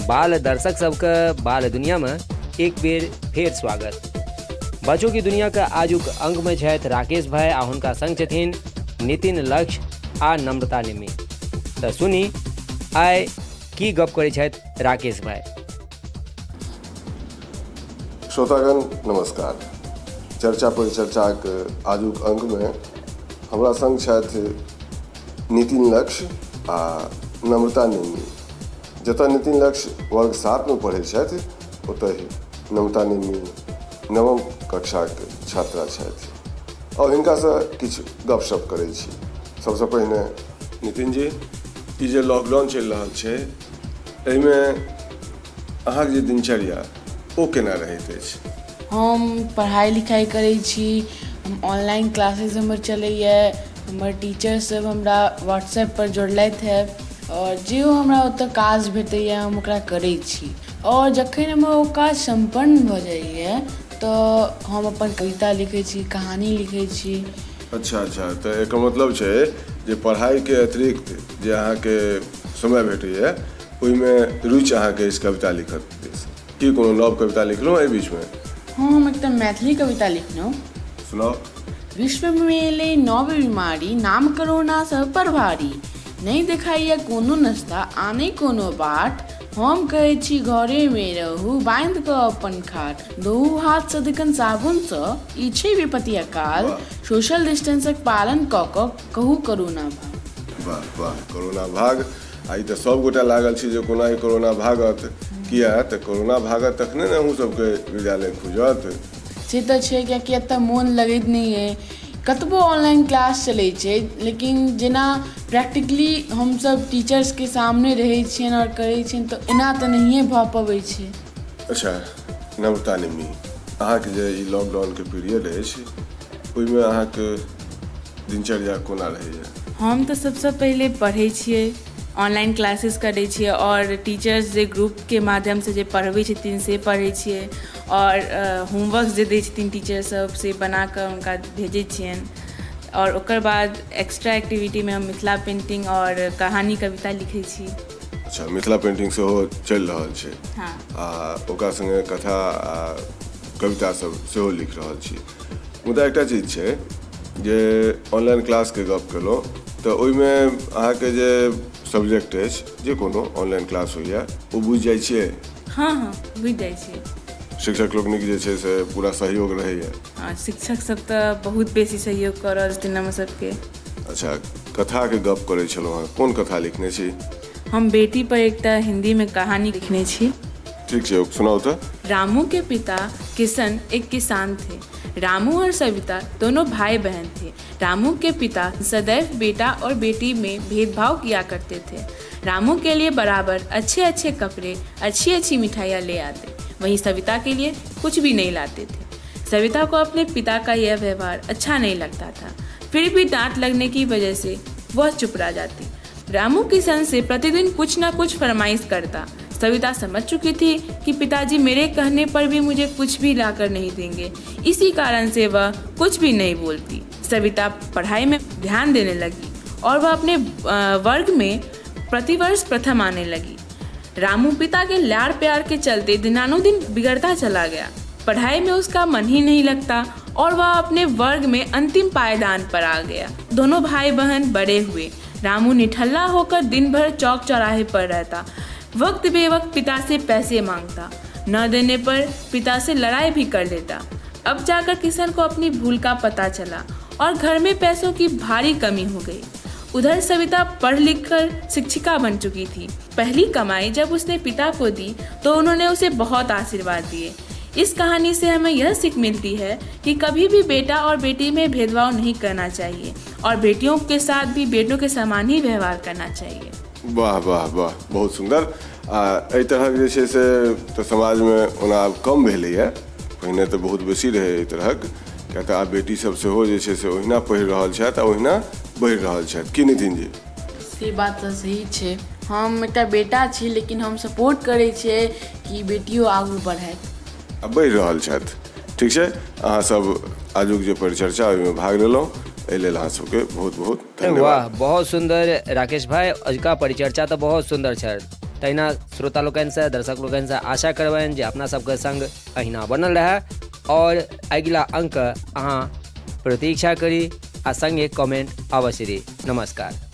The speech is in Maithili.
बाल दर्शक सबके बाल दुनिया में एक बेर फेर स्वागत। बच्चों की दुनिया के आजुक अंक में छथि राकेश भाई आ हुनका संग छथिन नितिन लक्ष्य आ नम्रता निमी। तो सुनी आइ की गप करै छथि राकेश भाई। श्रोतागण नमस्कार। चर्चा परिचर्चाक आजुक अंक में हमरा संग छथि नितिन लक्ष्य आ नम्रता निमी। जतऽ नितिन लक्ष्य वर्ग 7 में पढ़ै छथि ओतहि नम्रता निमी नवम कक्षाक छात्रा छथि और हिनकासँ किछु गपशप करै छी। सबसँ पहिने नितिन जी, ई जे लॉकडाउन चलि रहल छै एहिमे अहाँके जे दिनचर्या ओ केना रहैत अछि? हम पढ़ाइ लिखाइ करै छी, हम ऑनलाइन क्लासेस हमर चलैए, हमर टीचरसभ हमरा व्हाट्सएपपर जोड़लथि हे और जे हमरा ओतऽ काज भेटैए हम ओकरा करै छी और जखन हमर ओ काज सम्पन्न भऽ जाइए तऽ हम अपन कविता लिखै छी, कहानी लिखै छी। अच्छा अच्छा, तऽ एकर मतलब छै जे पढ़ाइके अतिरिक्त जे अहाँके समय भेटैए ओहिमे रुचि अहाँके अछि कविता लिखत। की कोनो नव कविता लिखलहुँ एहि बीचमे? हँ, हम एकटा मैथिली कविता लिखलहुँ। सुनाउ। विश्वमे एलै नव बीमारी, नाम करोना सब पर भारी, नहि देखाइए कोनो नास्ता आ नहि कोनो बाट, हम कहै छी घरेमे रहू बाँधि कऽ अपन खाट, धोउ हाथ सदिखन साबुनसँ, ई छै विपत्ति अकाल, सोशल डिस्टेंसक पालन कऽ कऽ कहू करोना भाग। वाह वाह, कोरोना भाग। आ ई तऽ सभगोटा लागल छी जे कोना ई कोरोना भागत, किया तऽ कोरोना भागत तखने ने अहूँ सबके विद्यालय खुजत। से तऽ छै, कियाकि एतऽ मोन लगैत नहि अइ। कतबो ऑनलाइन क्लास चलै छै लेकिन जेना प्रैक्टिकली हमसभ टीचर्सके सामने रहै छियनि आओर करै छियनि तऽ एना तऽ नहिए भऽ पबै छै। अच्छा नम्रता निमी, अहाँके जे ई लॉकडाउनके पीरियड अछि ओहिमे अहाँके दिनचर्या कोना रहैए? हम तऽ सबसँ पहिले पढ़ै छियै, ऑनलाइन क्लासेस करै छियै और टीचर्स जे ग्रुपके माध्यमसँ जे पढ़बै छथिन से पढ़ै छियै और होमवर्क जे दै छथिन टीचर सब से बनाकऽ हुनका भेजै छियनि और ओकर बाद एक्स्ट्रा एक्टिविटीमे हम मिथिला पेंटिंग और कहानी कविता लिखै छी। अच्छा, मिथिला पेंटिंग सेहो चलि रहल छै। हाँ। आ ओकरा सङ्गे कथा आ कविता सब सेहो लिख रहल छी। मुदा एकटा चीज छै जे ऑनलाइन क्लासके गप केलहुँ तऽ ओहिमे अहाँके जे सब्जेक्ट अछि जे कोनो ऑनलाइन क्लास होइए ओ बुझि जाइ छियै? हँ हँ, बुझि जाइ छियै। शिक्षक लोकनिक जे छै से पूरा सहयोग रहैए? हँ, शिक्षक सब तऽ बहुत बेसी सहयोग कऽ रहल छथिन हमर सबके। अच्छा, कथाके गप करै छलहुँ हँ, कोन कथा लिखने छी? हम बेटी पर एकटा हिन्दीमे कहानी लिखने छी। ठीक छै, सुनाउ तऽ। रामू के पिता किशन एक किसान थे। रामू और सविता दोनों भाई बहन थे। रामू के पिता सदैव बेटा और बेटी में भेदभाव किया करते थे। रामू के लिए बराबर अच्छे अच्छे कपड़े, अच्छी अच्छी मिठाइयाँ ले आते, वहीं सविता के लिए कुछ भी नहीं लाते थे। सविता को अपने पिता का यह व्यवहार अच्छा नहीं लगता था, फिर भी डांट लगने की वजह से वह चुप रह जाती। रामू किशन से प्रतिदिन कुछ ना कुछ फरमाइश करता। सविता समझ चुकी थी कि पिताजी मेरे कहने पर भी मुझे कुछ भी लाकर नहीं देंगे, इसी कारण से वह कुछ भी नहीं बोलती। सविता पढ़ाई में ध्यान देने लगी और वह अपने वर्ग में प्रतिवर्ष प्रथम आने लगी। रामू पिता के लाड़ प्यार के चलते दिनानुदिन बिगड़ता चला गया। पढ़ाई में उसका मन ही नहीं लगता और वह अपने वर्ग में अंतिम पायदान पर आ गया। दोनों भाई बहन बड़े हुए। रामू निठल्ला होकर दिन भर चौक चौराहे पर रहता, वक्त बेवक्त पिता से पैसे मांगता, न देने पर पिता से लड़ाई भी कर लेता। अब जाकर किशन को अपनी भूल का पता चला और घर में पैसों की भारी कमी हो गई। उधर सविता पढ़ लिख कर शिक्षिका बन चुकी थी। पहली कमाई जब उसने पिता को दी तो उन्होंने उसे बहुत आशीर्वाद दिए। इस कहानी से हमें यह सीख मिलती है कि कभी भी बेटा और बेटी में भेदभाव नहीं करना चाहिए और बेटियों के साथ भी बेटों के समान ही व्यवहार करना चाहिए। वाह वाह वाह, बहुत सुंदर। आ एहि तरहक जे छै से तऽ समाजमे ओना आब कम भेलैए, पहिने तऽ बहुत बेसी रहै एहि तरहक, किया तऽ आब बेटी सब सेहो जे छै से ओहिना पढ़ि रहल छथि आ ओहिना बढ़ि रहल छथि। की नितिन जी? से बात तऽ सही छै। हम एकटा बेटा छी लेकिन हम सपोर्ट करै छियै कि बेटियो आगू बढ़थि आ बढ़ि रहल छथि। ठीक छै, अहाँ सब आजुक जे परिचर्चा ओहिमे भाग लेलहुँ एहि लेल अहाँ सबके बहुत बहुत धन्यवाद। वाह, बहुत सुंदर राकेश भाई, अजुका परिचर्चा तऽ बहुत सुंदर छल। तहिना श्रोता लोकनिसँ, दर्शक लोकनिसँ आशा करबनि जे अपना सबके संग अहिना बनल रहए और अगिला अंक अहाँ प्रतीक्षा करी आ संगे कमेंट अवश्य दी। नमस्कार।